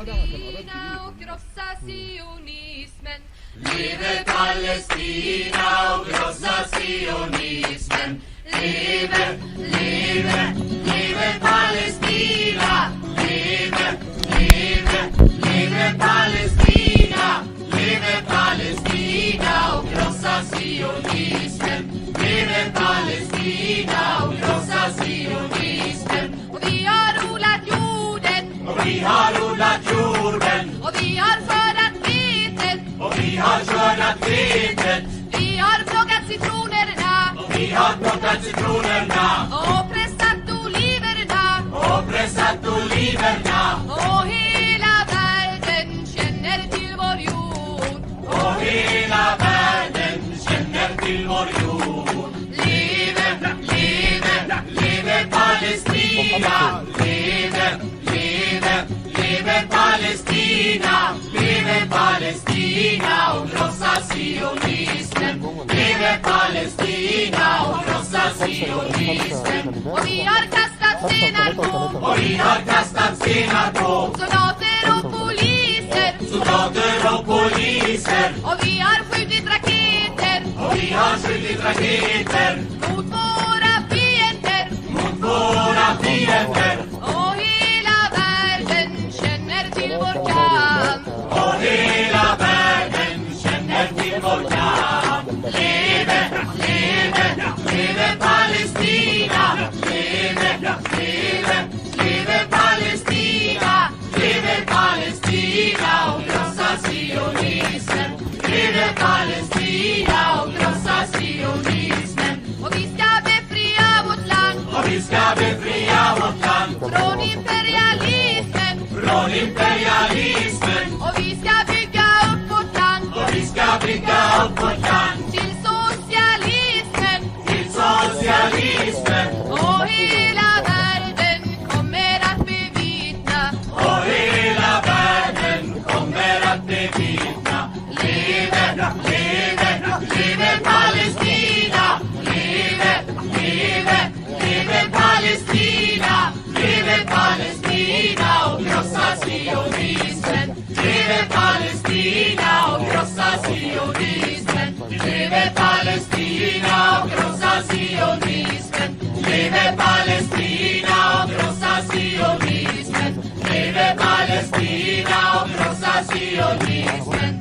Palestina och krossa sionismen. Leve Palestina och krossa sionismen. Leve, leve, leve Palestina. Leve, leve, leve Palestina. Leve Palestina och krossa sionismen. Leve Palestina och krossa sionismen. Och vi har odlat jorden. Och vi har odlat jorden. Och vi har skördat vetet. Och vi har skördat vetet. Vi har plockat citronerna. Och vi har plockat citronerna. Och pressat oliverna. Och pressat oliverna. Och hela världen känner till vår jord. Och hela världen känner till vår jord. Leve, leve, leve Palestina. Leve, leve, leve Palestina. Leve Palestina och krossa sionismen. Leve Palestina och krossa sionismen. Och vi har kastat stenar på. Och vi har kastat stenar på. Soldater och poliser. Soldater och poliser. Och vi har skjutit raketer. Och vi har skjutit raketer. Mot våra fiender. Mot våra fiender. Och hela världen känner till vår kamp. Och hela världen känner till vår kamp. Leve, leve, leve Palestina. Leve, leve, leve Palestina. Leve Palestina och krossa sionismen. Leve Palestina och krossa sionismen. Och vi ska befria vårt land. Och vi ska befria vårt land. Från imperialismen. Från imperialismen. Och vi ska bygga upp vårt land. Och vi ska bygga upp vårt land. Till socialismen. Till socialismen. Och hela världen kommer att bevittna. Och hela världen kommer att bevittna. Leve, leve, leve Palestina. Leve, leve, leve Palestina. Leve Palestina och krossa sionismen. Leve Palestina och krossa sionismen. Leve Palestina och krossa sionismen. Leve Palestina och krossa sionismen. Leve Palestina och krossa sionismen.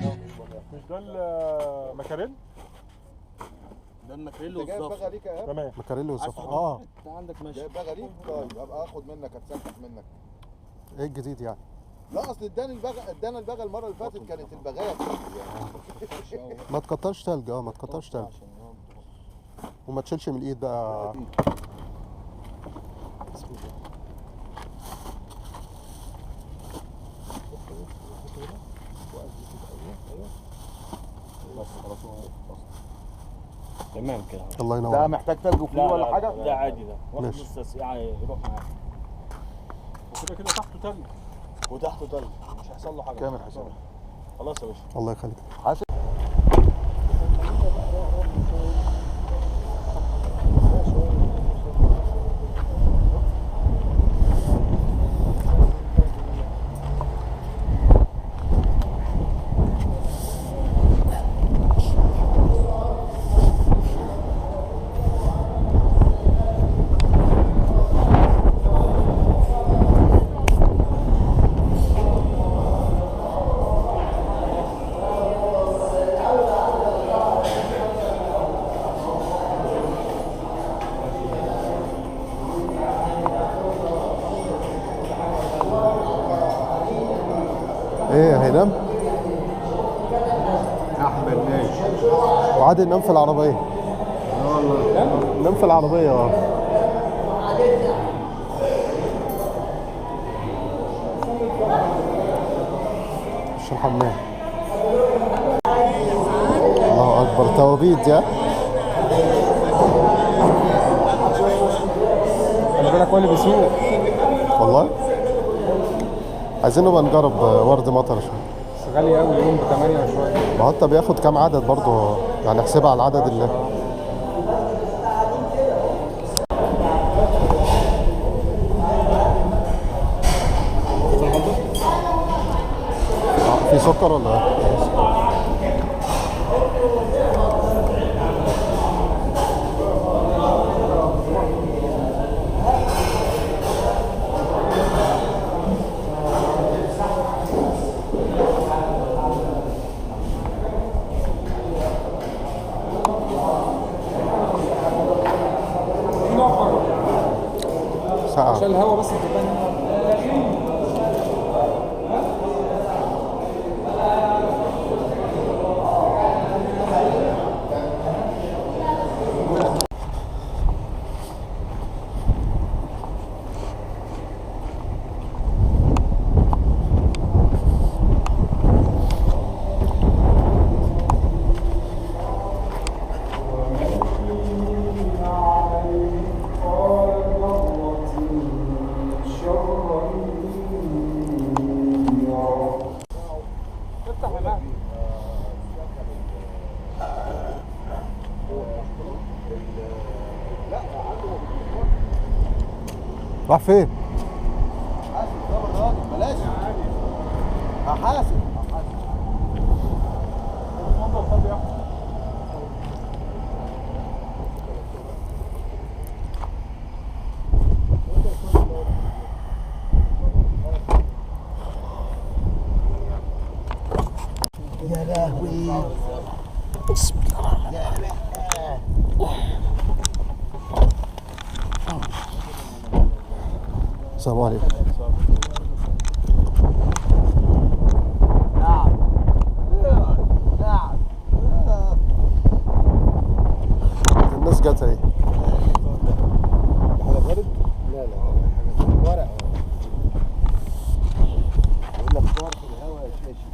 مش ده المكاريل؟ ده الماكريل والزفر. تمام، مكاريل والزفر. اه انت عندك ماشي. جايب بغا ليك؟ طيب ابقى اخد منك، اتسلف منك. ايه الجديد يعني؟ لا اصل اداني البغا، ادانا البغا المرة اللي فاتت كانت البغايه يعني. ما تكترش تلج. اه ما تكترش تلج وما تشيلش من الايد بقى. بسم الله. بس خلاص تمام كده. الله ينور. ده محتاج تلج وفيه ولا حاجة؟ ده عادي، ده واخد نص ساعة يروح معاك. وكده كده تحته تلج. وتحته تلج مش هيحصل له حاجة. كامل حساب. خلاص يا باشا. الله يخليك. حاسب. ايه هينام؟ احمد ماشي. وعادل نام في العربية. والله نام في العربية. اه مش الحمام. الله اكبر، توابيت يا. خلي بالك هو اللي بيسوق. والله عايزين نبقى نجرب ورد مطر شوية. بس غالي قوي، يوم ب 8 وشوية. ما هو انت بياخد كام عدد برضه يعني، احسبها على العدد اللي في سكر ولا؟ ساعة عشان الهواء بس. راح فين؟ حاسب طبعا الراجل، بلاش. هحاسب. يا لهوي. بسم الله الرحمن الرحيم. السلام عليكم. نعم نعم. الناس جت اهي. حاجة بارد؟ لا لا حاجة ورق. يقول لك صور في الهواء يا شاشي.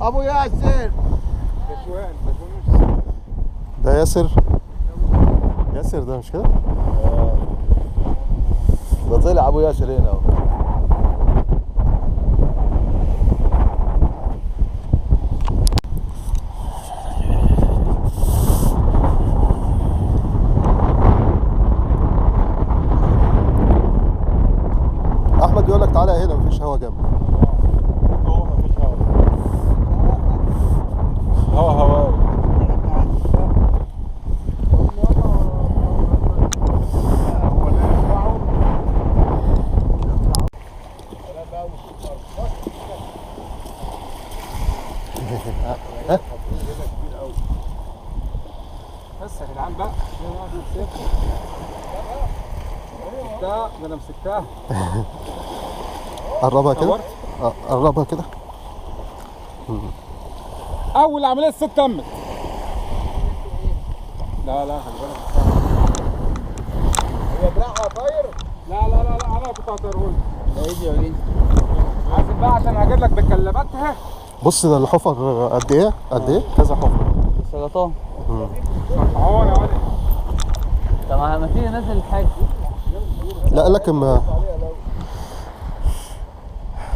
ابو ياسر. ده ياسر، ياسر ده مش كده؟ ده طلع ابو ياسر هنا اهو. احمد بيقول لك تعالى هنا مفيش هوا جنب. جوه مفيش هوا. هوا هوا. بس يا جدعان بقى ده انا مسكتها. قربها كده، قربها كده. اول عملية الست تمت. لا لا خلي بالك، هي دراعها طاير. لا لا لا لا انا كنت هطيرهولك. لا يجي يا وليد. عايز بقى عشان هجيب لك بكلباتها. بص ده الحفر قد ايه؟ قد ايه؟ كذا حفر. سلطان. سلطان يا ولد. طب ما تيجي ننزل الحاجة. لا لكن ما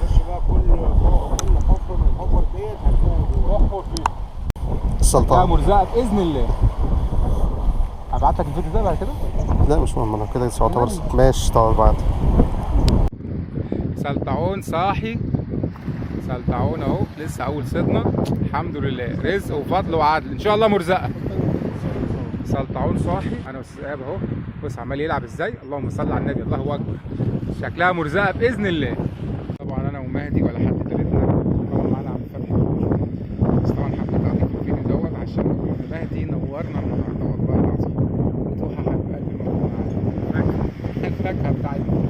خش بقى كل حفره من الحفر ديت هتلاقي احفر فيه. السلطان. لا مرزقه باذن الله. ابعت لك الفيديو ده بعد كده؟ لا مش مهم، انا كده يعتبر ماشي. طب بعد سلطعون صاحي، سلطعون اهو لسه اول صيدنا الحمد لله، رزق وفضل وعدل ان شاء الله مرزقه. سلطعون صاحي، انا واستاذ ايهاب اهو، بص عمال يلعب ازاي، اللهم صل على النبي، الله اكبر، شكلها مرزقه باذن الله. طبعا انا ومهدي ولا حد تالتنا، طبعا معانا عم فتحي، بس طبعا حبيت اضيف الفيديو دوت عشان مهدي نورنا النهارده والله العظيم، وتوحه حبيب قلبي موجود معانا، الفاكهة بتاعتنا.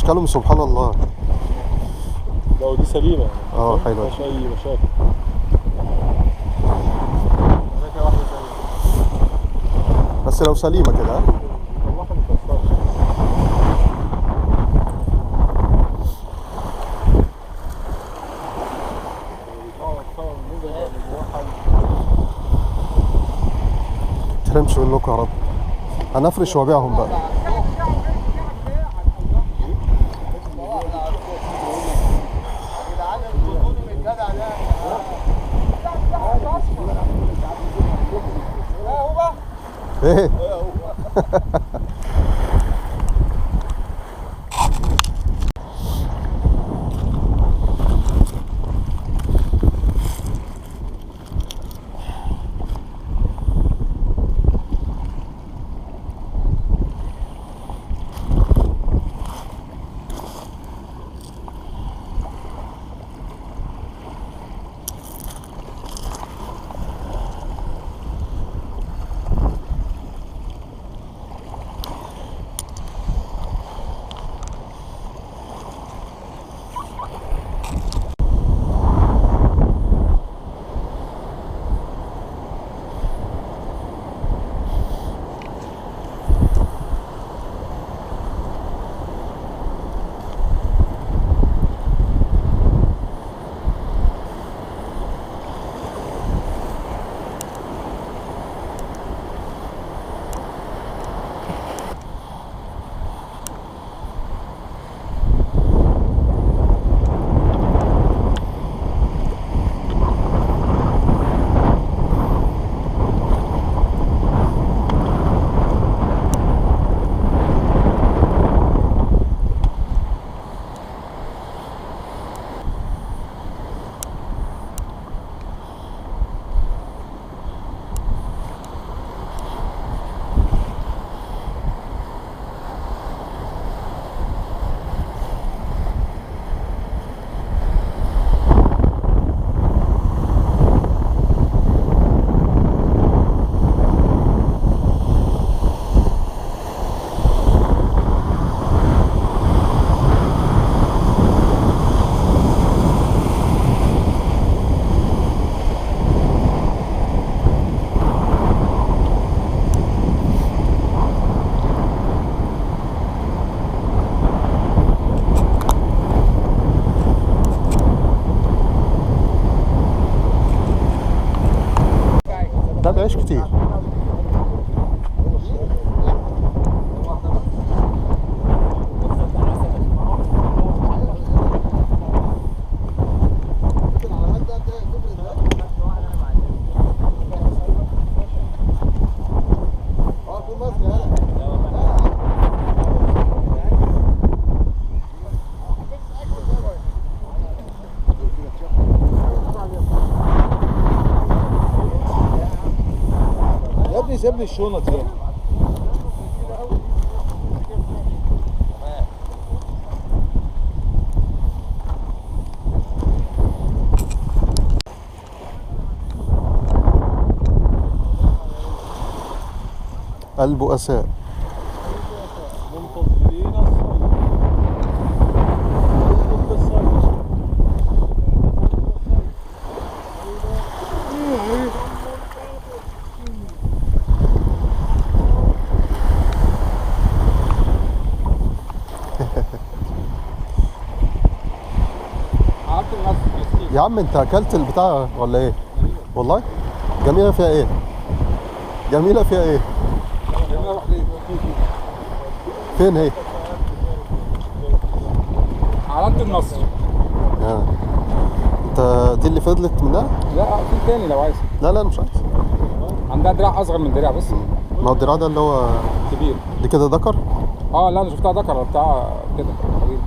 اشكالهم سبحان الله. لا ودي سليمة. اه حلوة، مفيهاش اي مشاكل. بس لو سليمة كده. والله ما تكسرش. ترمش منكم يا رب. هنفرش وابيعهم بقى. ايه؟ ده بيعيش كتير. سيب لي الشنط يا البؤساء. منتظرين الصيد. الصيد. يا عم انت اكلت البتاع ولا ايه؟ والله جميلة فيها ايه؟ جميلة فيها ايه؟ فين هي؟ علامة النصر. انت دي اللي فضلت منها؟ لا في تاني لو عايز. لا لا مش عايز. عندها دراع اصغر من دراع بس. ما هو الدراع ده اللي هو كبير. دي كده ذكر؟ اه لا انا شفتها ذكر بتاع كده طويل.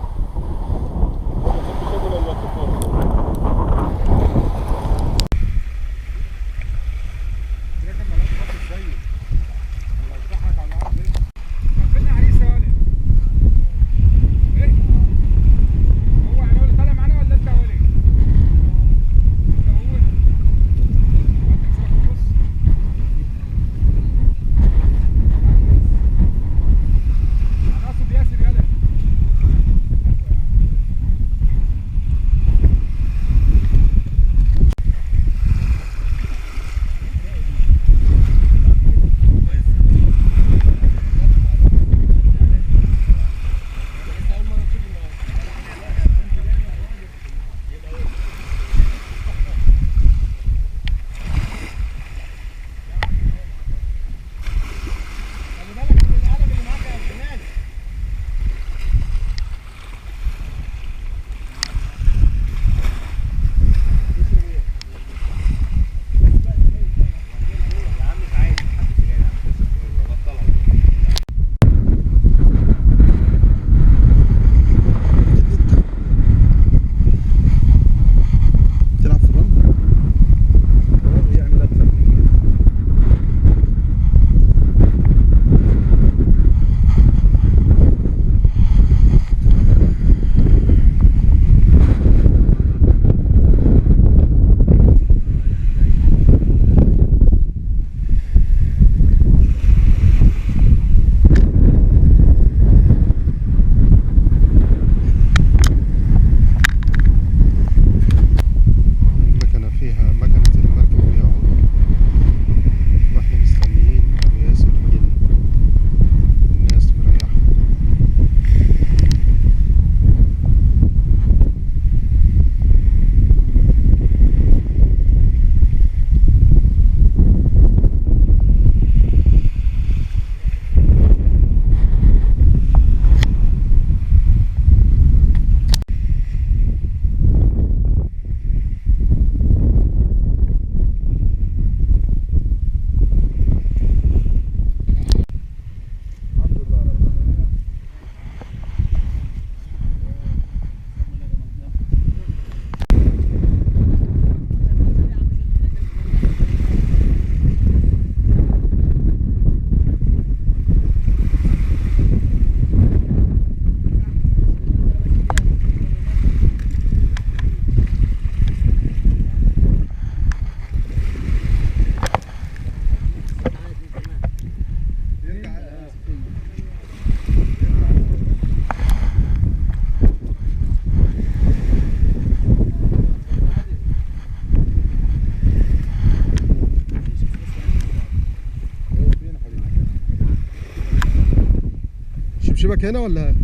شبك هنا ولا؟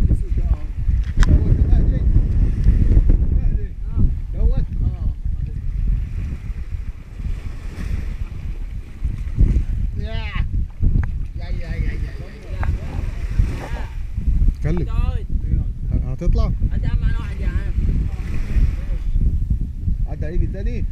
اتكلم. هتطلع؟ هات يا عم انا واحد يا عم. عدى هيجي تاني؟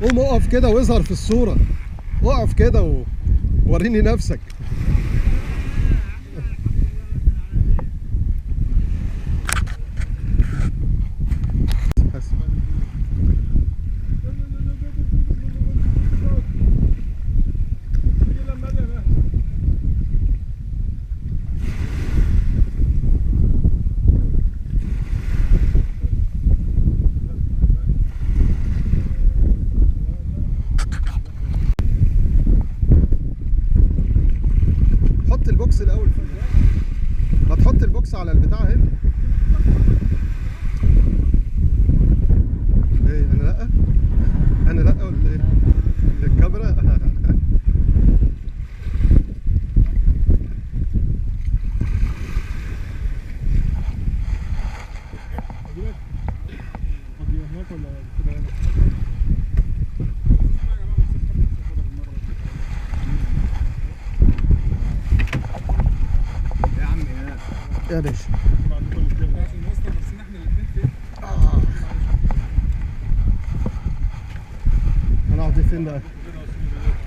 قوم اقف كده واظهر في الصورة، اقف كده ووريني نفسك. حط البوكس الاول، ما تحط البوكس على البتاع هنا. ايه انا لا؟ انا لا ولا ايه؟ الكاميرا. يا باشا انا اقعد فين بقى؟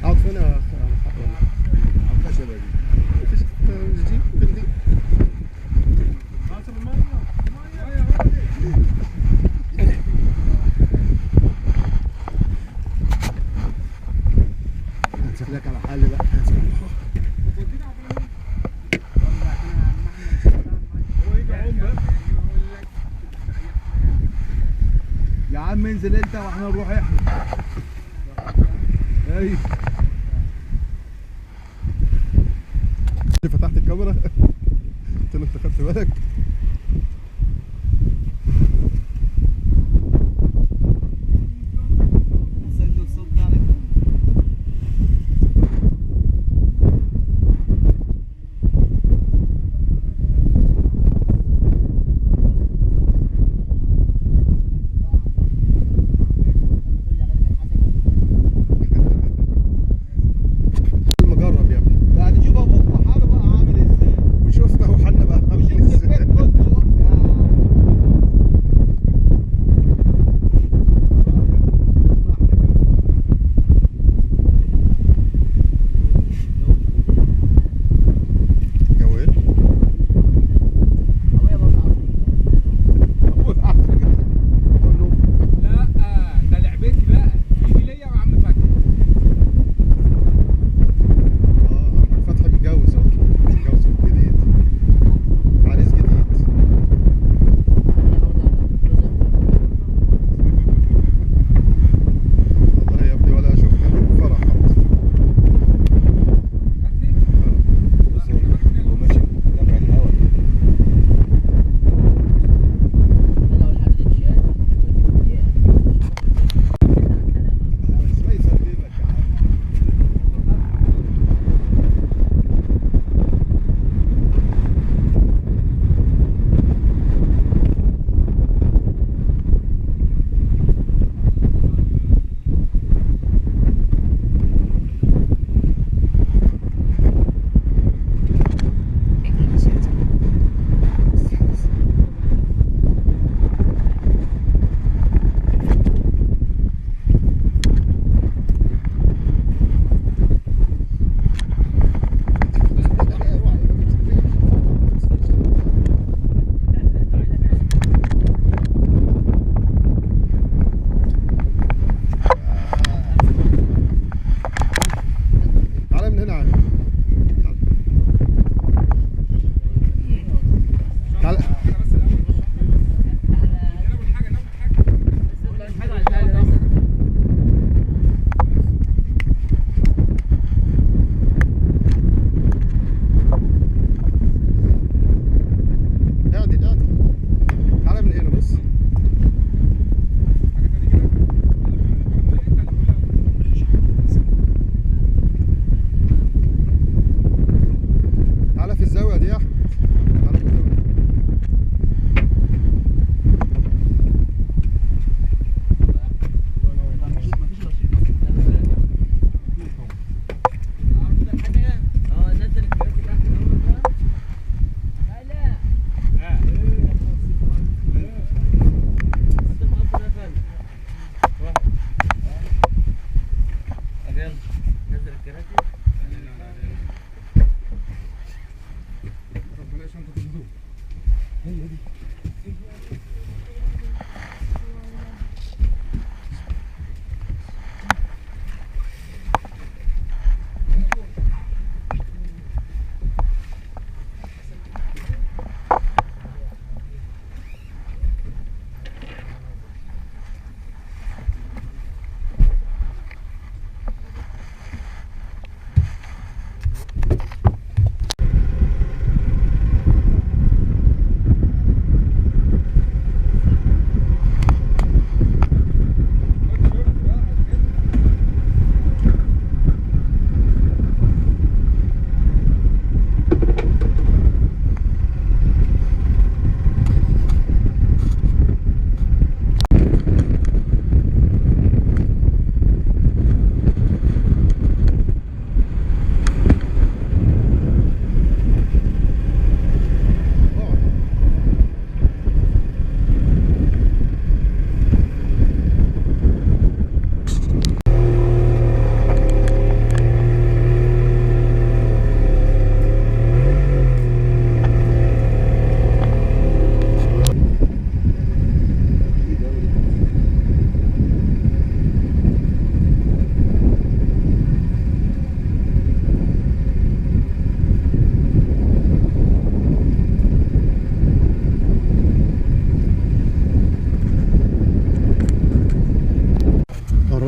اقعد فين يا خشبه دي؟ مش دي ممكن دي. هنشوف لك على حل بقى. يا عم انزل انت واحنا نروح احنا. ايوه فتحت الكاميرا قلت له انت خدت بالك؟ المجرب يا ابني. يعني شوف ابوك وحاله بقى عامل ازاي، وشوفنا وحالنا بقى عامل ازاي.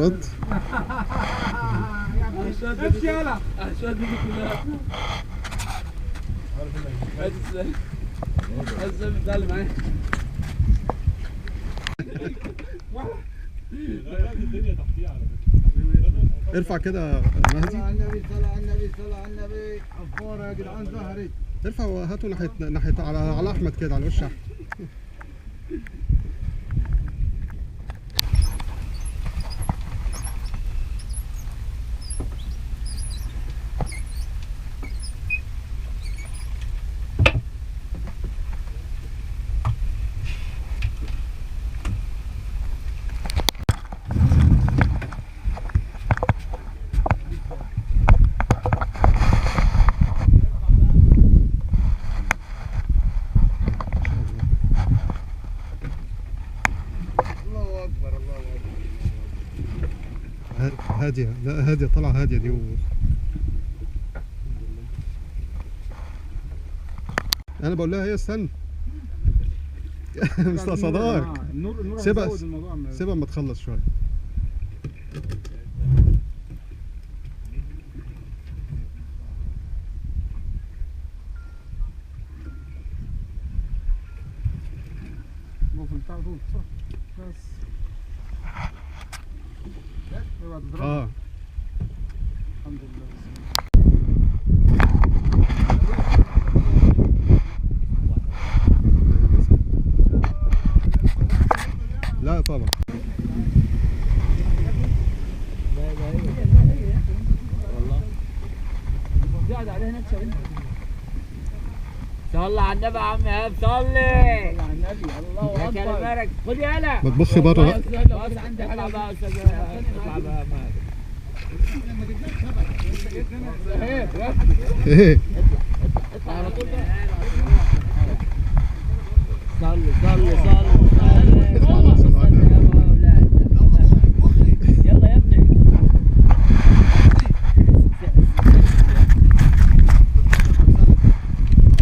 الامارات. امشي يلا شوية دي كلها. عارف انك اللي معايا. الدنيا تحتيه على فكرة. ارفع كده يا مهدي. صلى على النبي، صلى على النبي، صلى على النبي. عفاره يا جدعان ظهرت. ارفع وهاتوا ناحية على احمد كده، على وش احمد. هادية، لا هادية، طلعة هادية دي. أنا بقول لها هي استنى. مستقصداك. سيبها سيبها اما تخلص شوية. بس. الحمد لله. لا طبعا. صلى على النبي يا عم ايهاب، صلي على النبي. الله اكبر. خد يالا، ما تبص بره بقى. اطلع بقى يا استاذ، اطلع بقى. ايه اطلع على طول بقى. صلي صلي صلي صلي. يلا يا ابني.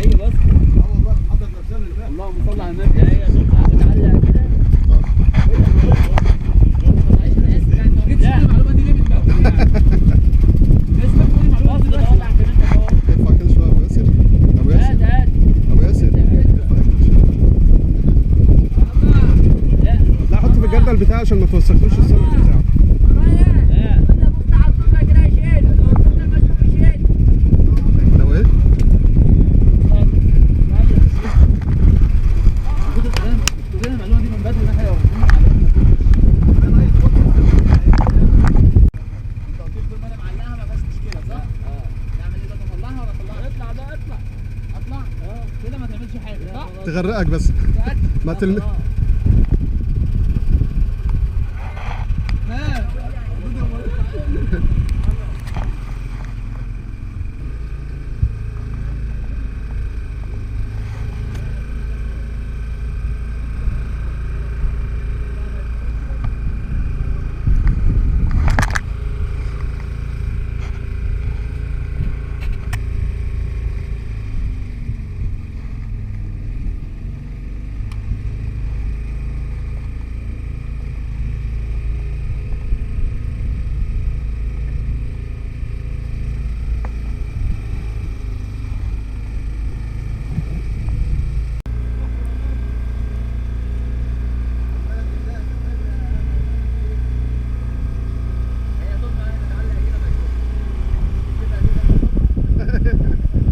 ايوه بس. اللهم صل على النبي. ايوه متعلق كده. جبت المعلومة دي ليه من بدري يعني؟ لازم تقول المعلومة دي دلوقتي. ارفع كده شوية يا ابو ياسر. ابو ياسر، ابو ياسر، ارفع كده شوية. لا حط في الجردل بتاعي عشان ما توسخلوش السمك بتاعه. لو ايه؟ المعلومة دي من بدري. تغرقك بس ما تلم.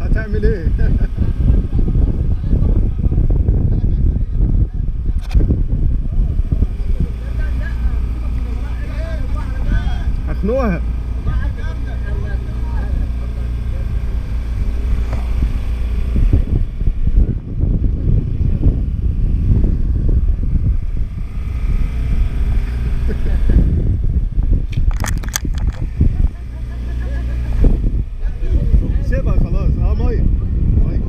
هتعمل ايه؟ هخنقها. سيبها خلاص. مية مية.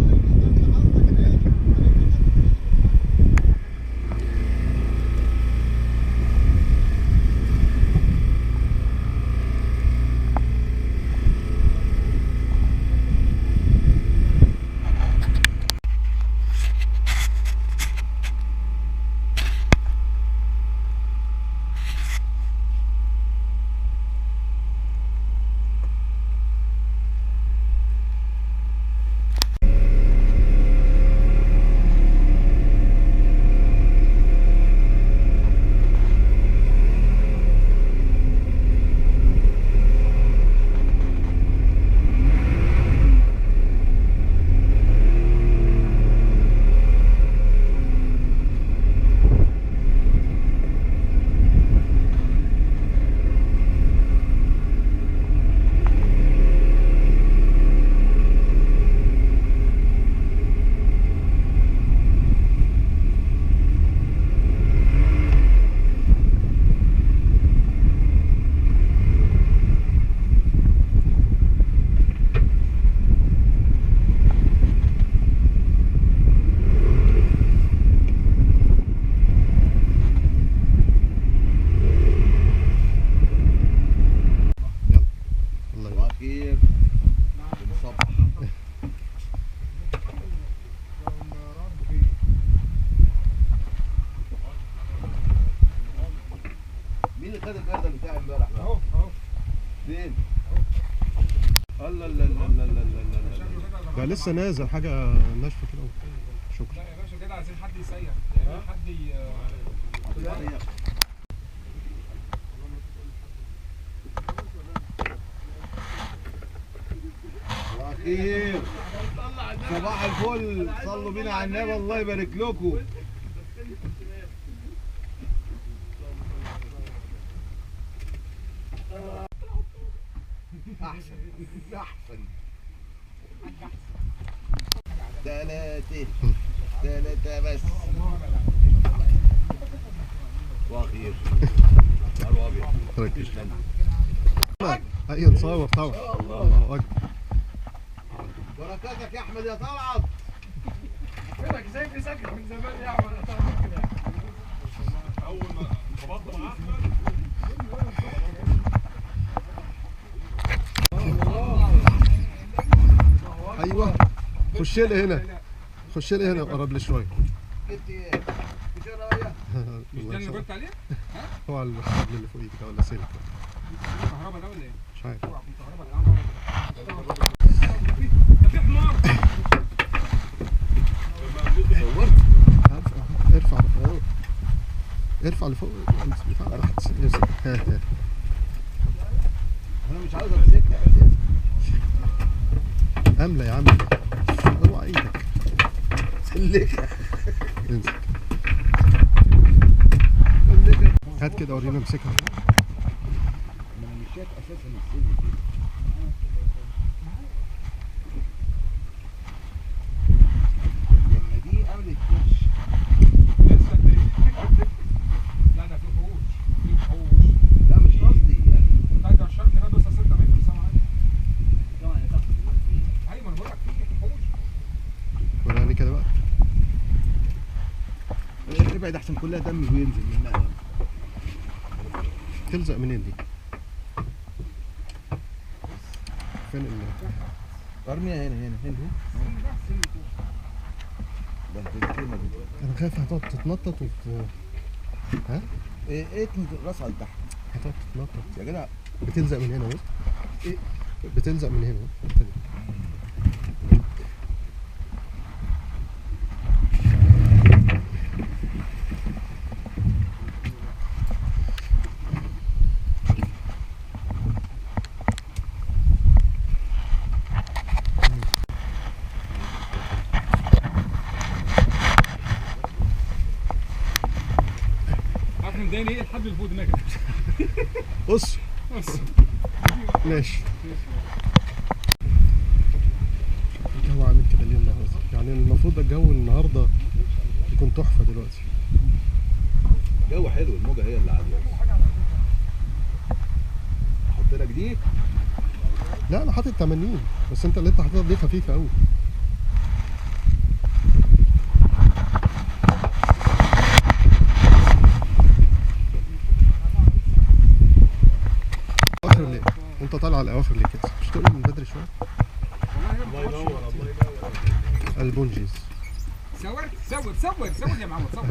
ده لسه نازل حاجة ناشفة كده. شكرا. لا يا باشا كده عايزين حد يسيح، حد خير. صباح الفل، صلوا بينا على النبي، الله يبارك لكم. احسن احسن. ثلاثة ثلاثة بس. واخير. ايوه نصور طبعا. الله اكبر. بركاتك يا احمد يا طلعت. فينك سايبني ساكت من زمان يا احمد؟ اول ما خبطت مع احمد. ايوه خش لي هنا، خش لي هنا وقرب لي شوية. جبت ايه؟ مش رايه؟ مش ده اللي قلت عليه؟ ها؟ هو الحبل اللي فوق ايدك ولا سلك؟ كهرباء ده ولا ايه؟ مش عارف. كهرباء ده في حمار. ارفع ارفع لفوق بتاع تحت. انا مش عاوز امسكها اساسا. املى يا عم، اوعى ايدك. سلكها. امسك. هات كده ورينا امسكها. انا مش شايف اساسا السلك كده. لما دي قبل الكرش. لا ده في وحوش، في وحوش. لا مش قصدي يعني. tiger shark ده بيوصل 6 متر سما عادي. ايوه ما انا بقول لك في وحوش. وراني كده بقى. ابعد احسن كلها دم بينزل منها. تلزق منين دي؟ فين ال ارميها هنا هنا هنا. انا خايف هتقعد تتنطط ها؟ ايه اتني راسها لتحت. هتقعد تتنطط يا جدع. بتلزق من هنا اهو. ايه؟ بتلزق من هنا اهو. مضايقني ايه الحبل اللي فوق دماغك. بص بص ماشي. الجو عامل كده ليه النهارده؟ يعني المفروض الجو النهارده يكون تحفة دلوقتي. الجو حلو، الموجه هي اللي عالية. احط لك دي؟ لا انا حاطط 80 بس انت اللي انت حاططها دي خفيفة قوي. انت طالع على الاواخر ليه كده؟ مش تقول من بدري شوية؟ الله ينور الله ينور. البونجيز. صور صور صور صور يا محمد صور.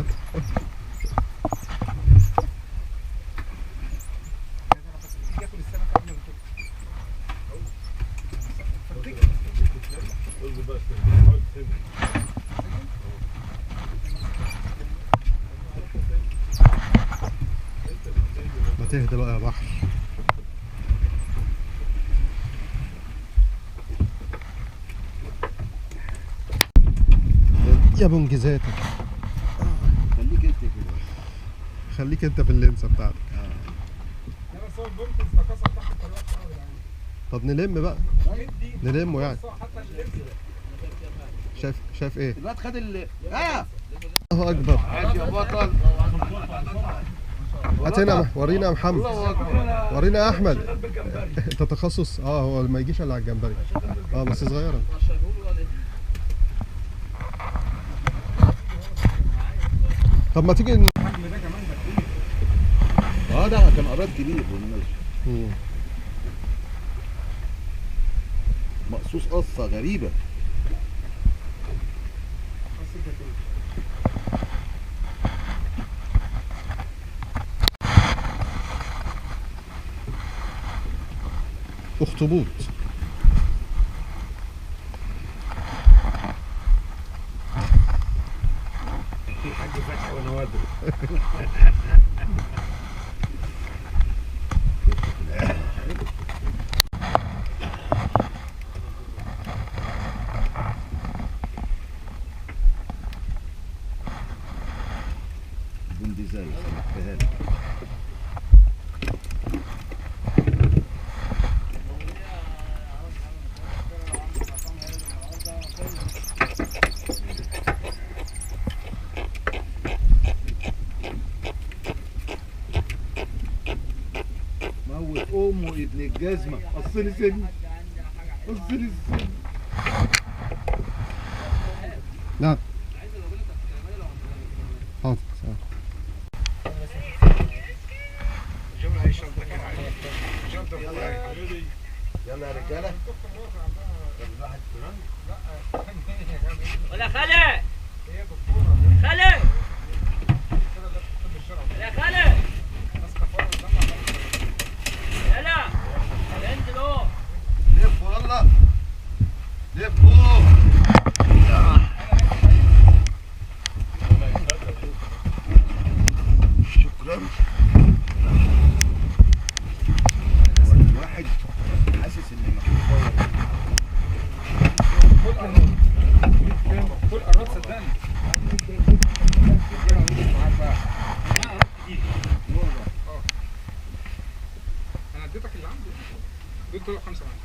ما تهدى بقى يا بحر. يا بونجزاتك. خليك انت كده، خليك انت في اللمسة بتاعتك. لا بس هو البونجز ده كسر تحت الطريقة قوي يعني. طب نلم بقى، نلمه يعني. شايف ايه؟ الواد خد ال الله اكبر. عاش يا بطل. هات هنا ورينا يا محمد، ورينا يا احمد. انت تخصص هو ما يجيش الا على الجمبري. بس صغيرة. طب ما تيجي الحجم ده كمان ده كبير. ده كان قراد كبير بالمناسبة. مقصوص قصة غريبة. اخطبوط. قدره. بندي زي سمحتها لك. موت امه ابن الجزمة، قصلي سن قصلي السن. نعم حاضر. يلا يا رجاله. ولا خالد خالد يا خالد، يلا انزل اهو. لفوا يلا لفوا. شكرا. الواحد حاسس ان مفيش power. كل قرارات صدقني. انا اديتك اللي عندي. دول طلعوا 5 معايا.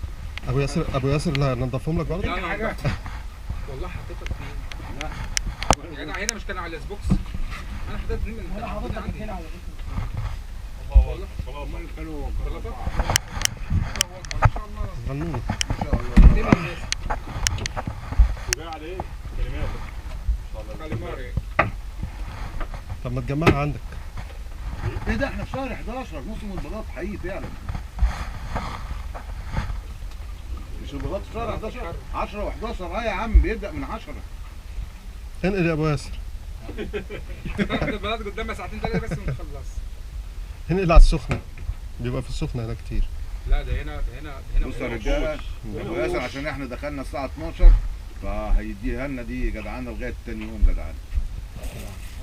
ابو ياسر ابو ياسر، لا ننضفهم لك برضه؟ لا حاجة والله حطيت 2. لا يا جدع هنا مش كان على السبوكس. انا حطيت 2 من انا حطيت 2 على فكرة. الله اكبر. خلاص ان شاء الله غنوه ان شاء الله. وجاي على ايه؟ كلمات كاليماري. طب ما تجمعها عندك. ايه ده، احنا في شهر 11 موسم البلاط حقيقي فعلا. مش البلاط في شهر 11 10 و11؟ اه يا عم بيبدأ من 10. انقل يا ابو ياسر. البلاط قدامنا ساعتين 3 بس ونخلص. انقل على السخنة، بيبقى في السخنة هنا كتير. لا ده هنا ده هنا ده هنا. بص يا رجاله، ابو ياسر عشان احنا دخلنا الساعة 12 فهيديها لنا دي جدعانه لغاية تاني يوم جدعانه.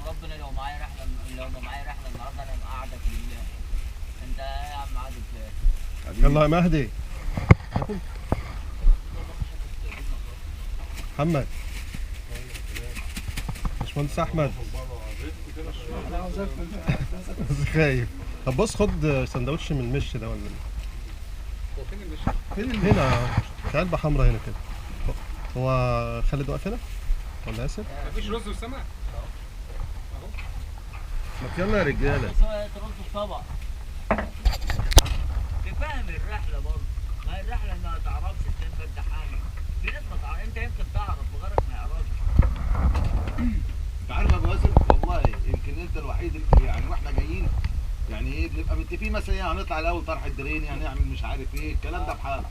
وربنا لو معايا رحله، لو ما معايا رحله النهارده انا مقعدك بالله. انت يا عم عادل. يلا يا مهدي. محمد باشمهندس احمد خايف. طب بص خد سندوتش من المش ده ولا هو فين المش؟ فين هنا في علبة حمراء هنا كده. هو خالد واقف هنا ولا ياسر؟ مفيش رز وسمك اهو. ما يلا يا رجاله. رز وطبق. تفهم الرحلة برضه، ما هي الرحلة ما تعرفش تنفذ حاجة. في ناس ما تعرف، انت يمكن تعرف وغيرك ما يعرفش. انت عارف يا ابو ياسر والله يمكن انت الوحيد اللي يعني واحنا جايين يعني ايه بنبقى متفقين مثلا ايه هنطلع الاول طرح الدريني هنعمل مش عارف ايه الكلام ده بحاله.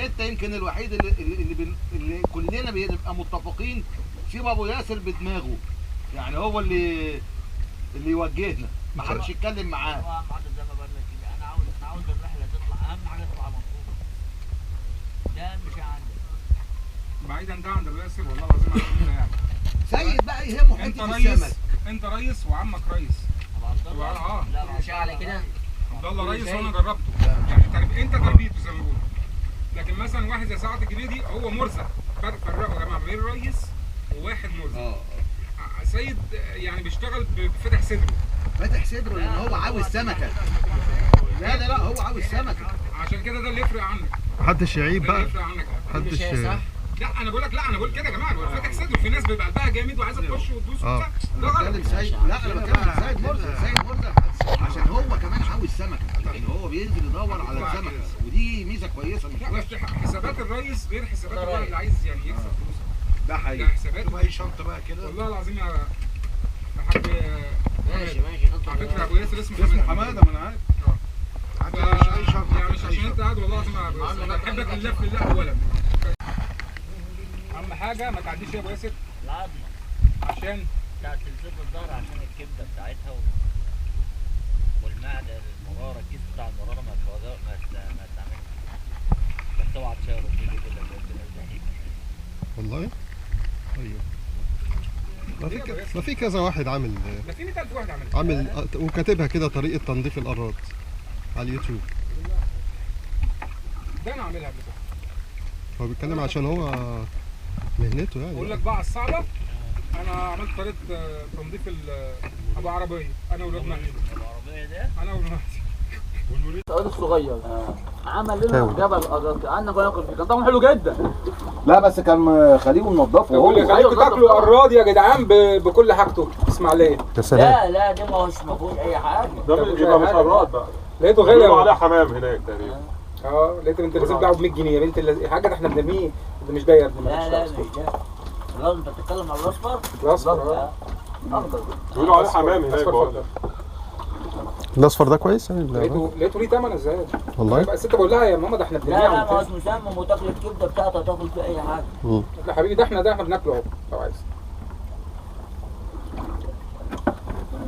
انت يمكن الوحيد اللي كلنا بنبقى متفقين سيب ابو ياسر بدماغه، يعني هو اللي يوجهنا، ما حدش يتكلم معاه. هو زي ما بقول لك كده، انا عاوز الرحلة تطلع، اهم حاجة تطلع مبسوطة. ده اهم شيء عندي. بعيدا ده عند ابو ياسر والله العظيم عندنا يعني. سيد بقى يهمه حتة السمك. انت ريس وعمك ريس. عبد الله لا مش على كده. عبد الله ريس وانا جربته، يعني انت تربيته زي ما بيقولوا. لكن مثلا واحد زي سعد الجنيدي هو مرزق. فرقوا يا جماعة بين ريس وواحد مرزق. سيد يعني بيشتغل بفتح صدره. فاتح صدره لان هو عاوز سمكة. لا لا لا هو عاوز سمكة. عشان كده ده اللي يفرق عنك. محدش يعيب بقى. يفرق عنك. محدش. لا انا بقول لك، لا انا بقول كده يا جماعة، هو فاتح صدره. في ناس بيبقى قلبها جامد وعايزه تخش وتدوس وبتاع، ده غلط. لا انا بتكلم سيد مرزق. سيد مرزق عشان هو كمان عاوز سمكة، يعني هو بينزل يدور على السمكة ودي ميزة كويسة. مش لا بس حسابات الريس غير حسابات الراجل اللي عايز يعني يكسب فلوسه. ده حقيقي. ده حسابات. اي شنطه بقى كده والله العظيم يا حاج. ماشي ماشي. على فكرة ابو ياسر اسمه حمادة. ما انا عارف. يعني مش عشان انت قاعد والله العظيم يا ابو ياسر انا بحبك لله في الله اولا. اهم حاجة ما تعديش يا ابو ياسر العظمة عشان بتاعت الزيت الظهر، عشان الكبده بتاعتها والمعده، المرارة، الكيس بتاع المرارة ما تعملش. بس اوعى تشاور كده. والله ايوه. ما في كذا واحد عامل، ده في 100000 واحد عامل وكاتبها كده طريقه تنظيف القراط على اليوتيوب. ده انا عاملها قبل كده. هو بيتكلم عشان هو مهنته يعني. اقول لك بقى على الصعبة، انا عملت طريقه تنظيف ابو عربية انا ولاد مهدي. العربية ده انا ولاد مهدي الواد الصغير عمل لنا جبل قراط قعدنا كنا ناكل فيه، كان طعمه حلو جدا. لا بس كان خليه منضفه هو. خليكم تاكلوا قراض يا جدعان بكل حاجته. اسماعيليه. لا لا ده ما هوش ما فيهوش اي حاجة. ده بيبقى مش قراض بقى. لقيته غالي قوي. عليه حمام هناك تقريبا. لقيت انت لازم تبيعه ب 100 جنيه يا بنت الحاجة، ده احنا بنرميه. ده مش ده يا ابني. لا لا مش ده. لا انت بتتكلم على الاصفر؟ الاصفر اخضر. بيقولوا عليه حمام هناك برضه. الاصفر ده كويس يعني. لقيته ليه ثمن ازاي؟ والله بس انت بقول لها يا ماما ده احنا بنبيعه. لا لا ما هوش مسمم، وتاكل الكبده بتاعته وتاكل فيه اي حاجة. لا حبيبي ده احنا بناكله اهو لو عايز.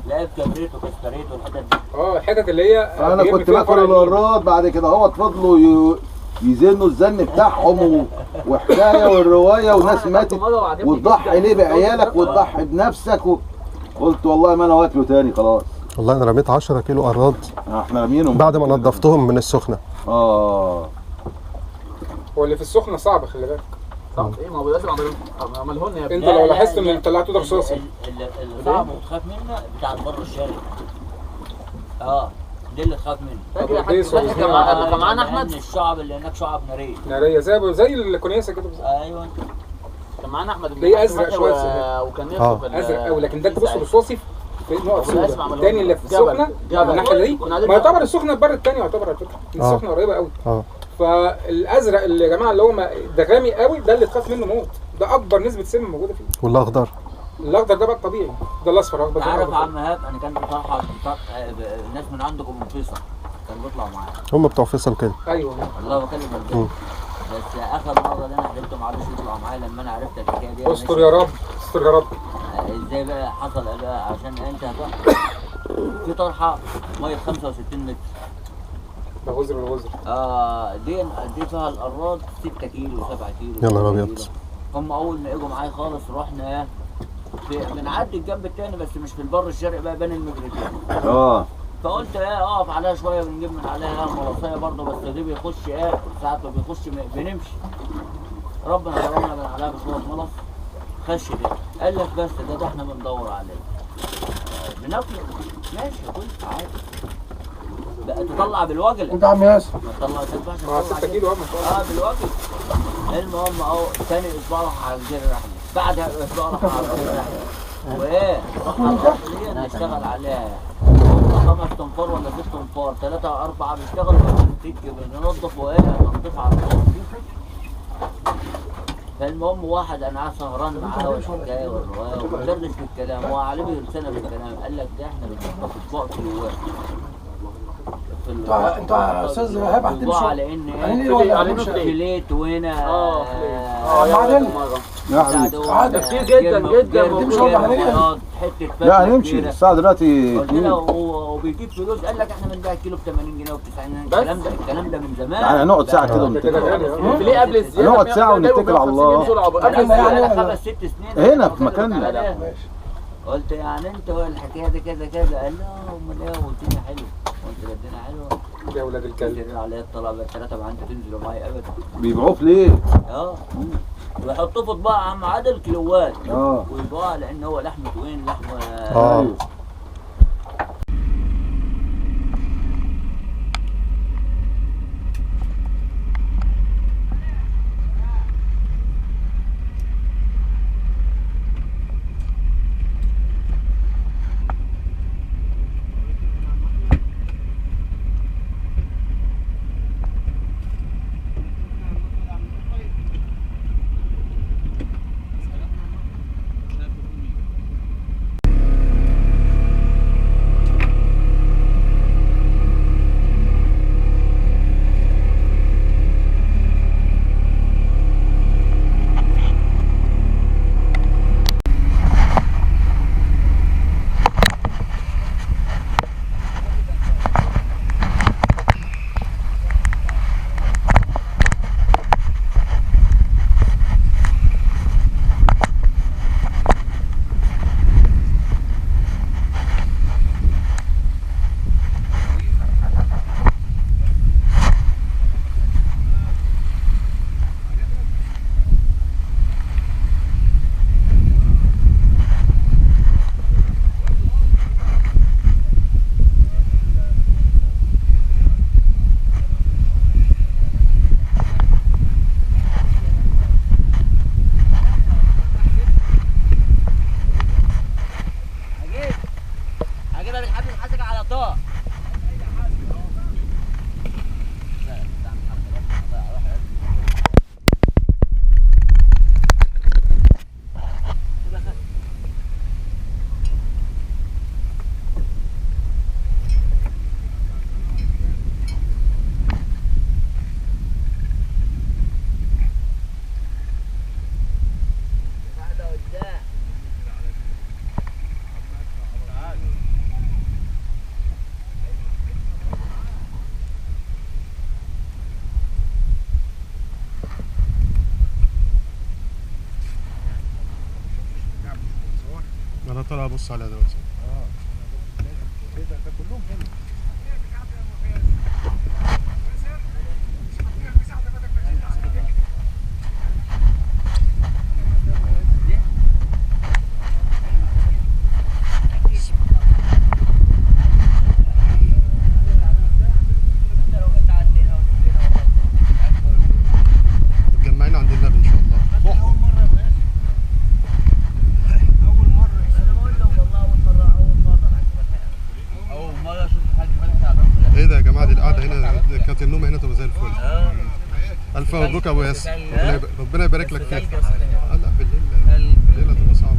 لا بكبريت وكستريت والحتت دي. الحتت اللي هي انا كنت باكل القراط بعد كده اهوت، فضلوا يزنوا الزن بتاعهم وحكاية والرواية وناس ماتت، وتضحي ليه بعيالك وتضحي بنفسك قلت والله ما انا واكله تاني خلاص. والله انا رميت 10 كيلو قراض. احنا رامينهم بعد ما نضفتهم من السخنة. هو اللي في السخنة صعب، خلي بالك. صعب ايه؟ ما هو لازم عملهولنا يا ابني. انت لو لاحظت ان اللي طلعته ده رصاصي. اللي صعب وتخاف منه بتاع البر الشرقي. ده اللي تخاف منه. فاكر كان معانا احمد؟ الشعب اللي هناك شعب نارية. نارية زي الكنيسة كده بالظبط. ايوه كان معانا احمد. ليه ازرق شوية وكان نفسه ازرق قوي، لكن ده تبص رصاصي في نقط سوداء. الثاني اللي في السخنة الناحية دي، ما يعتبر السخنة البر الثاني يعتبر على فكرة. السخنة قريبه قوي. فالازرق اللي يا جماعة اللي هو ده غامق قوي، ده اللي تخاف منه موت. ده اكبر نسبه سم موجودة فيه. والاخضر؟ الاخضر ده بقى الطبيعي، ده الاصفر. اخضر. عارف يا عم ايهاب، انا كان بطلع الناس من عندكم من فيصل كانوا بيطلعوا معايا. هم بتوع فيصل كده. ايوه والله بكلم الجد. بس اخر مرة اللي انا حلمت ما عرفش يطلعوا معايا لما انا عرفت الحكاية دي. استر يا رب، استر يا رب. ازاي بقى حصل بقى؟ عشان انت هتحط في طرحه مية 65 متر. ده غزر الغزر. دي فيها القراض 6 كيلو 7 كيلو. يا نهار ابيض. هم اول ما اجوا معايا خالص رحنا بنعدي الجنب الثاني، بس مش في البر الشرقي بقى، بين المجريتين. فقلت اقف عليها شوية، بنجيب من عليها ملوخية برضه، بس دي بيخش ساعات ما بيخش بنمشي. ربنا كرمنا من عليها بشوية ملص، خش ده قال لك بس ده احنا بندور عليه بناكله. ماشي كل عادي بقى تطلع بالوجله. انت عم ياسر ما تطلع، ما تنفعش 6 كيلو بالوجله. المهم اهو ثاني اسبوع راح على الجزيرة الرحلة، بعدها اسبوع راح على الجزيرة الرحلة، وايه راح نشتغل عليها 5 تنفار ولا 6 تنفار، 3 4 بيشتغلوا بننظف وايه تنظيف على طول. فالمهم واحد انا قاعد سهران معاه والحكاية والرواية وبندردش في الكلام وعليه لسانه بالكلام، قال لك ده احنا بنحطه في اطباق كيلوات. انت يا استاذ ايهاب هتمشوا على ان ايه فيليت وهنا يا كتير جدا جدا. لا هنمشي الساعة دلوقتي. قلت له وبيجيب فلوس، قال لك احنا بنبيع الكيلو ب 80 جنيه وب 90 جنيه. الكلام ده الكلام ده من زمان. يعني هنقعد ساعة كده ونتكل. ليه قبل الزيادة؟ هنقعد ساعة ونتكل على الله. قبل الزيادة 5 6 سنين هنا في مكاننا. قلت يعني انت الحكاية دي كذا كذا، قال لا امال ايه والدنيا حلوة. قلت الدنيا حلوة يا ولاد الكلب. على الطلبة الثلاثة ما انتوا تنزلوا معايا ابدا. بيبيعوه في ليه؟ ويحطوه في اطباق عم عادل كيلوات. ويبيعوها لان هو لحمه وين لحمه. انا طالع ابص عليها دلوقتي. ايه ده كلهم هنا. متجمعين عند النبي ان شاء الله. اول مرة اول مرة انا بقول لهم والله اول مرة، اول مرة الحاج فتحي، اول مرة اشوف الحاج فتحي على ايه ده يا جماعة؟ دي القعدة هنا كانت النوم هنا تبقى زي الفل. الف مبروك يا ابو ياسر، ربنا يبارك لك فيها. لا بالليل بالليل هتبقى صعبة.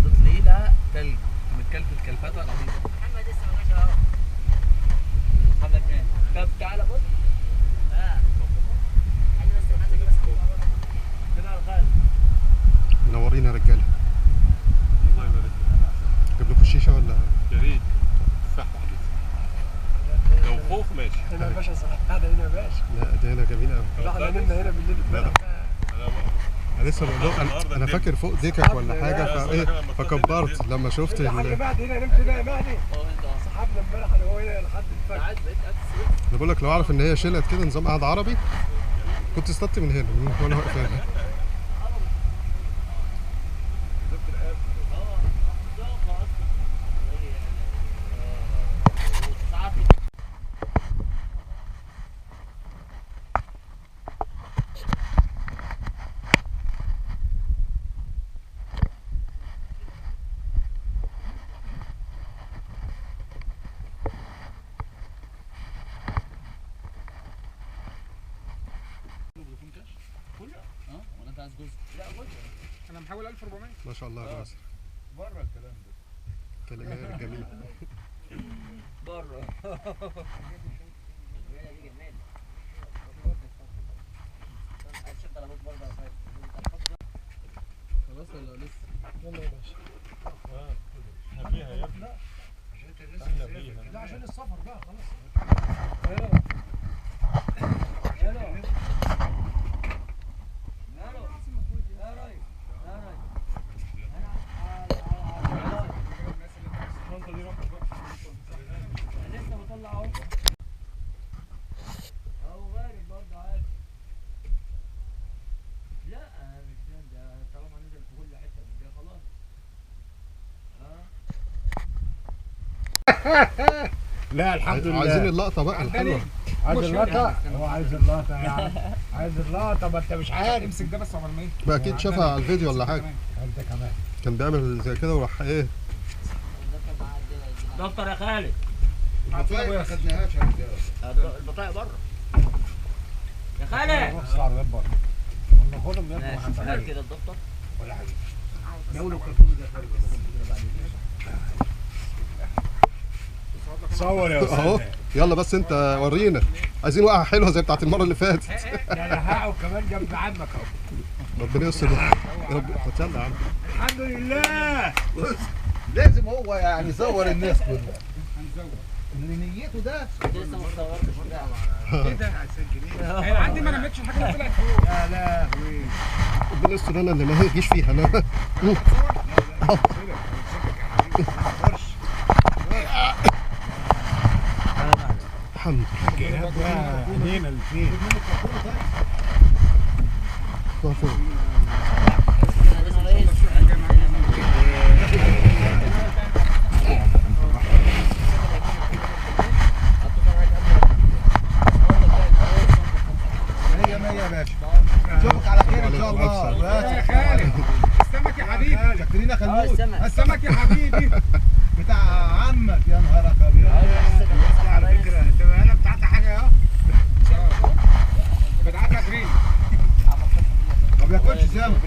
قضيت ليلة تلج متكلفت كلفته رهيبة. محمد لسه ما جاش اهو. محمد مين؟ طب تعالى بص. منورين يا رجاله. الله يبارك فيك. اجيب لكم الشيشة ولا؟ يا ريت تفاح تحديدا. لو خوخ ماشي. هنا يا باشا صراحة قاعدة هنا يا باشا. لا ده هنا جميلة قوي. احنا نمنا هنا بالليل. انا لسه بقول لهم انا فاكر فوق ديكك ولا حاجة فايه، فكبرت لما شفت الحاج مهدي هنا. نمت هنا يا مهدي، صاحبنا امبارح انا وهو هنا لحد الفجر. انا بقول لك لو اعرف ان هي شلت كده نظام قعدة عربي كنت اصطدت من هنا وانا واقف هنا. انا محول 1400. ما شاء الله يا ياسر. بره الكلام ده. كلمات جميلة. بره. خلاص ولا لسه؟ يلا يا باشا. احنا فيها يا ابني. احنا فيها. لا عشان السفر بقى خلاص. يلا. لسه بطلع اهو. اهو غارب برضه عادي. لا مش ده، طالما نزل في كل حتة من ده خلاص. لا الحمد لله. عايزين اللقطة بقى الحلوة. عايز اللقطة؟ هو عايز اللقطة يا عم، عايز اللقطة. ما انت مش عارف. امسك ده بس عقبال ما ايه. بقى اكيد شافها على الفيديو ولا حاجة. انت كمان كان بيعمل زي كده وراح ايه. دفتر يا خالد. البطايق ما خدناهاش يا رجاله. البطايق بره يا خالد. روح العربيات بره. ناخدهم يا كده الدفتر ولا حاجة. ناولوا الكرتون ده يا خالد. صور يا استاذ اهو. يلا بس انت ورينا، عايزين وقعه حلوة زي بتاعت المرة اللي فاتت. ده انا هقعد كمان جنب عمك اهو. ربنا يستر. رب يلا يا عم. الحمد لله. لازم هو يعني يصور الناس كلها. اللي نيته ده لسه ما اتصورتش. ايه ده؟ انا عندي ما رميتش الحاجة اللي طلعت فوق. يا لهوي. ربنا يستر انا اللي ما يجيش فيها انا. الحمد لله. ايدينا الاثنين. مية مية يا باشا. نشوفك على خير ان شاء الله. يا خالد السمك يا حبيبي. شكرينا خلود. السمك يا حبيبي بتاع عمك. يا نهار ابيض. على فكرة انت انا بتاعت حاجة اهو. بتاعت درين. ما بياكلش سمك.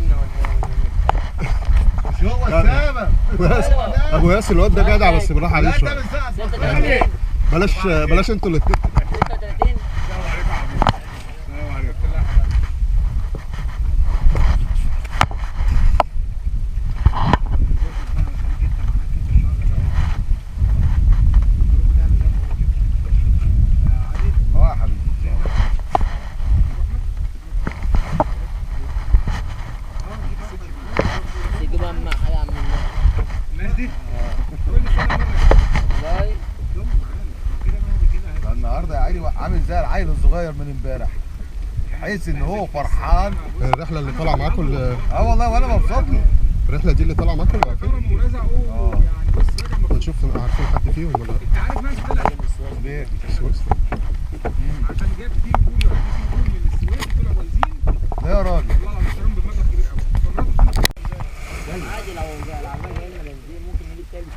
مش هو السمك. ابو ياسر الواد ده جدع بس بالراحة عليه شوية. بلاش بلاش انتوا الاثنين. 36. السلام عليكم يا حبيبي. السلام عليكم. اه يا حبيبي. تجيبها مع حاجة. الصغير من امبارح، بحيث ان هو فرحان. الرحلة اللي طالعه معاكم والله وانا مبسوط له. الرحلة دي اللي طالعه معاكم عارفين؟ نشوف عارفين حد فيهم ولا لا؟ انت عارف ناس طلع ليه؟ السويس عشان جاب team جول، team جول من السويس طلعوا بايظين. لا يا راجل والله العظيم اشتراهم بمبلغ كبير قوي. عادي لو العربية جاية لنا بنزين ممكن نجيب تلج.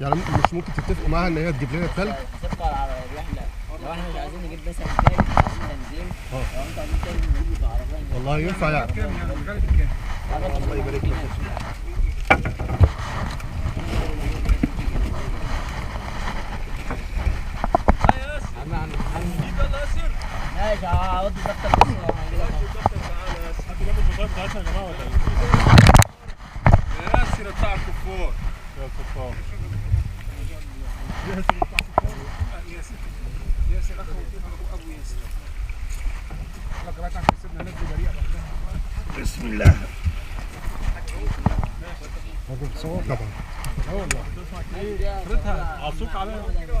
يعني مش ممكن تتفقوا معاها ان هي تجيب لنا التلج؟ تتفقوا على الرحلة، لو احنا مش عايزين نجيب مثلا تلج، عايزين بنزين، لو انتوا عايزين تلج نجيب بالعربية. والله ينفع يعني. كام يعني غالي بكام؟ الله يبارك لك. ماشي هودي الدفتر بس. حد جاب البطاقة بتاعتنا يا جماعة ولا ايه؟ ياسر بتاع الكفار. يا الكفار. ياسر بتاع الكفار. ياسر ياسر اخو ابو ياسر. يلا يا جماعة عشان سيبنا الناس دي بريئة لوحدها. بسم الله. هذا بتصور طبعا. اه والله. اخرتها عصوك عليها. ايوه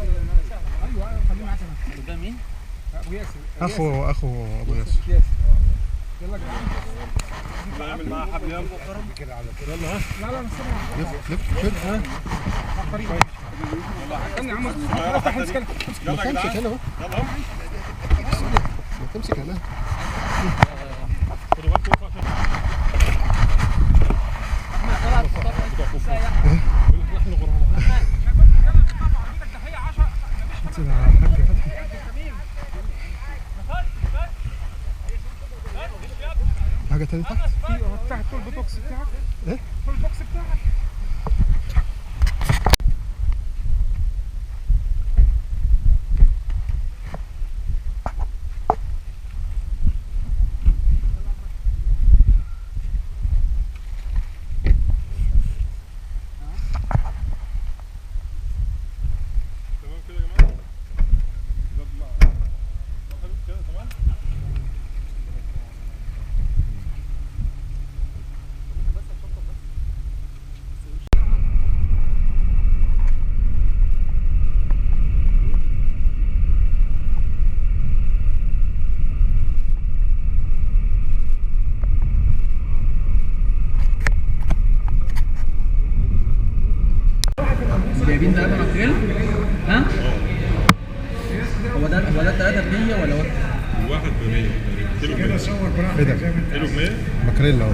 ايوه خليه معاك انا. ده مين؟ ابو ياسر. اخو ابو ياسر. يلا يا جدعان. نعمل معاها حبل يلا. كده على يلا ها. لا لا مش لف لف لف. ها. على الطريق. استنى يا عم افتح امسك انا. ما تمسك انا اهو. يلا اهو. ما تمسك انا. خدوا بالكم عشان احنا غرباء. حاجة تانية تحت؟ في تحت ال tool box بتاعك. ايه؟ ال tool box بتاعك. تمام كده يا جماعة؟ كده تمام؟ جايبين 3 ماكريل؟ ها؟ هو ده 3 ب 100 ولا هو؟ واحد ب 100 تقريبا. كده صور براحتك زي ما انت كيلو ب 100؟ ماكريل اهو.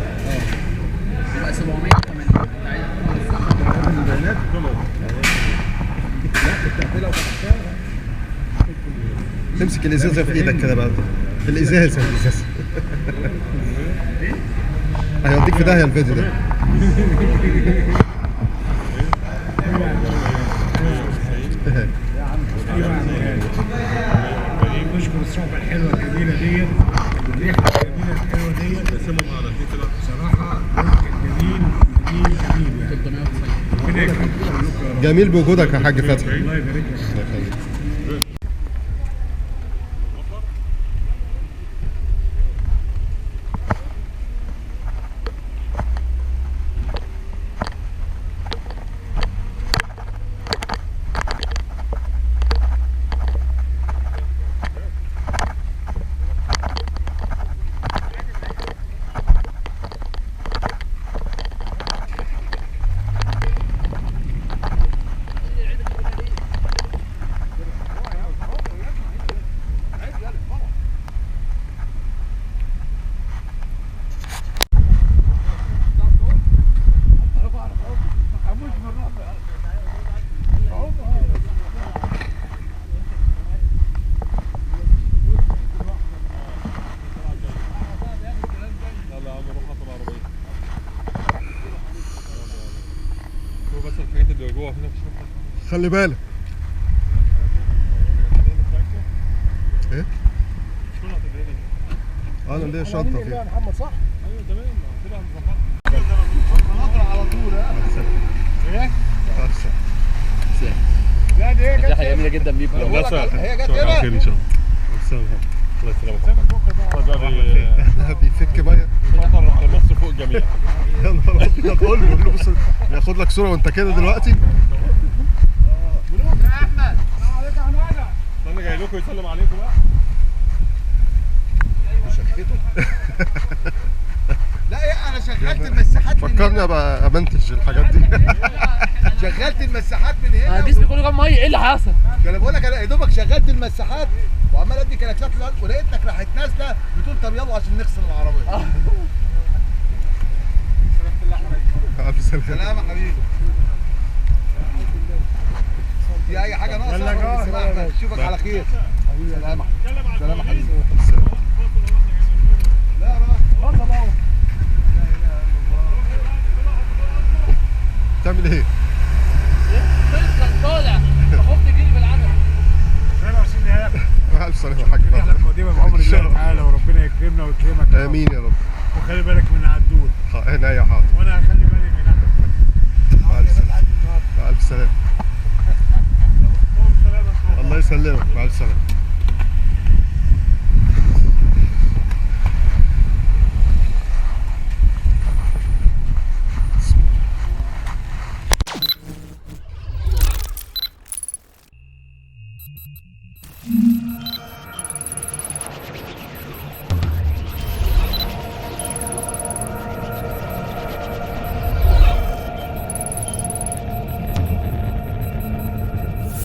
يبقى 780. انت عايز البيانات؟ لا كنت قافلها وفتحتها. تمسك الازازه في ايدك كده بقى. الازازه الازازه. هيوديك في داهية الفيديو ده. نشكر الصحبة الحلوة الجميلة ديت والريحه الجميلة الحلوة ديت. بصراحة جميل جميل جميل يعني. ربنا يكرمكم كلكم يا رب. جميل بوجودك يا حاج فتحي. الله يبارك لك. خلي بالك. ايه؟ انا ليا شنطه فيها. محمد صح؟ ايوه تمام كده هنظبطها. على طول. ها؟ ايه؟ لا دي هي جت رحله جميلة جدا بيكم. هي جت هنا. خير ان شاء الله. الله يسلمك. الله بيفك مية. مصر فوق الجميع. يا نهار ابيض. قول له بص ياخد لك صوره وانت كده دلوقتي. يا احمد. السلام عليكم يا حمادة. استنى جاي لكم يسلم عليكم بقى. سكته. لا يا انا شغلت المساحات من هنا. فكرني ابقى امنتج الحاجات دي. شغلت المساحات من هنا. انا جسمي كله كان مية، ايه اللي حصل؟ انا بقول لك انا يا دوبك شغلت المساحات وعمال ادي كلاكسات للارض، ولقيتك راحت نازله بتقول طب يلا عشان نغسل العربية. الف سلامه. سلامه حبيبي. في اي حاجة ناقصه؟ احمد اشوفك على خير. سلامه سلامه حبيبي. لا بطل اهو. بتعمل ايه؟ كان طالع خفت تجيلي بالعجله. الف سلامه يا حاج. الرحلة القادمة بامر الله تعالى، وربنا يكرمنا ويكرمك. امين يا رب. وخلي بالك من